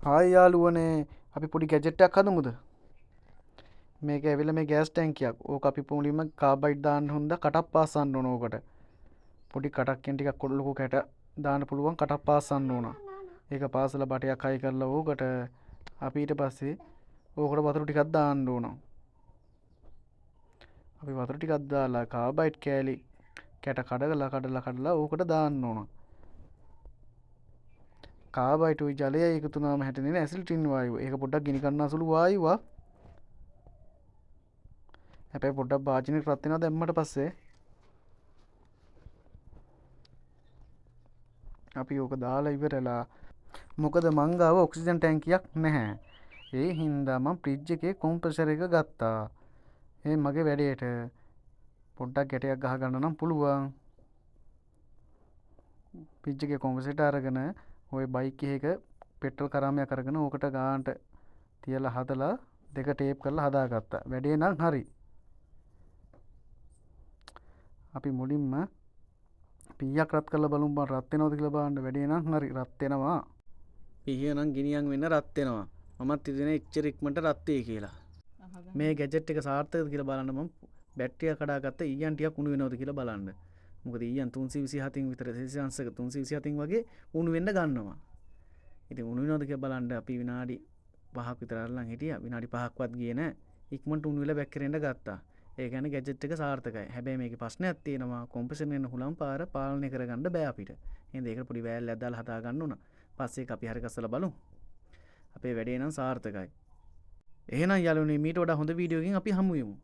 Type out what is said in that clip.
Hi යාළුවනේ, අපි පොඩි ගැජට් එකක් හදමුද? මේක ඇවිල්ලා මේ ගෑස් ටැංකියක්. ඕක අපි මුලින්ම කාබයිඩ් දාන්න හොඳ කටක් පාස්සන්න ඕන ඕකට. පොඩි කටක් කියන ටිකක් ලොකු කැට දාන්න පුළුවන් කටක් පාස්සන්න ඕන. ඒක පාසලා බටයක් හයි කරලා ඕකට අපි ඊට පස්සේ ඕකට වතුර ටිකක් දාන්න ඕන. අපි වතුර ටිකක් දාලා කාබයිඩ් කෑලි කැට කඩලා කඩලා කඩලා ඕකට දාන්න ඕන. කාබයිඩ් උයි ජලයයි එකතු වුණාම හැටෙන ඇසිටිලින් වායුව. ඒක පොඩ්ඩක් ගිනි ගන්න අසුළු වායුවක්. හැබැයි පොඩ්ඩක් භාජනයට රත් වෙනවා දැම්මට පස්සේ. අපි ඕක දාලා ඉවරලා මොකද මං ගාව ඔක්සිජන් ටැංකියක් නැහැ. ඒ හින්දා මං ෆ්‍රිජ් එකේ කොම්ප්‍රෙසර් එක ගත්තා. ඒ මගේ වැඩේට පොඩ්ඩක් ගැටයක් ගහ ගන්න නම් පුළුවන්. ෆ්‍රිජ් එකේ කොම්ප්‍රෙසර් අරගෙන ඔය බයික් එකක පෙට්‍රල් කරාමයක් අරගෙන ඕකට ගානට තියලා හදලා දෙක ටේප් කරලා හදාගත්තා. වැඩේ නම් හරි. අපි මුලින්ම පීයක් රත් කරලා බලමු බං රත් වෙනවද කියලා බලන්න. වැඩේ නම් හරි, රත් වෙනවා. පිහිය නම් ගිනියම් වෙන්න රත් වෙනවා. මමත් හිතුවේ එච්චර ඉක්මනට රත් වෙයි කියලා. මේ ගැජට් එක සාර්ථකද කියලා බලන්න මම බැටරිය කඩාගත්ත ඊයන් ටිකක් උණු වෙනවද කියලා බලන්න. මොකද ඊයන් 327 විතර සෙල්සියස් අංශක 327 වගේ උණු වෙන්න ගන්නවා. ඉතින් උණු වෙනවද කියලා බලන්න අපි විනාඩි 5ක් විතර අරන් හිටියා. විනාඩි 5ක්වත් ගියේ නෑ. ඉක්මනට උණු වෙලා බැක්කරෙන්න ගත්තා. ඒ කියන්නේ ගැජට් එක සාර්ථකයි. හැබැයි මේකේ ප්‍රශ්නයක් තියෙනවා. කොම්ප්‍රෙසර් එන හුලම් පාර පාලනය කරගන්න බෑ අපිට. එහෙනම් ඒකට පොඩි වෑල් එකක් දාලා හදා ගන්න ඕන. පස්සේ ඒක අපි හරි ගස්සලා බලමු. අපේ වැඩේ නම් සාර්ථකයි. එහෙනම් යාළුවනේ මීට වඩා හොඳ වීඩියෝ එකකින් අපි හමු වෙමු.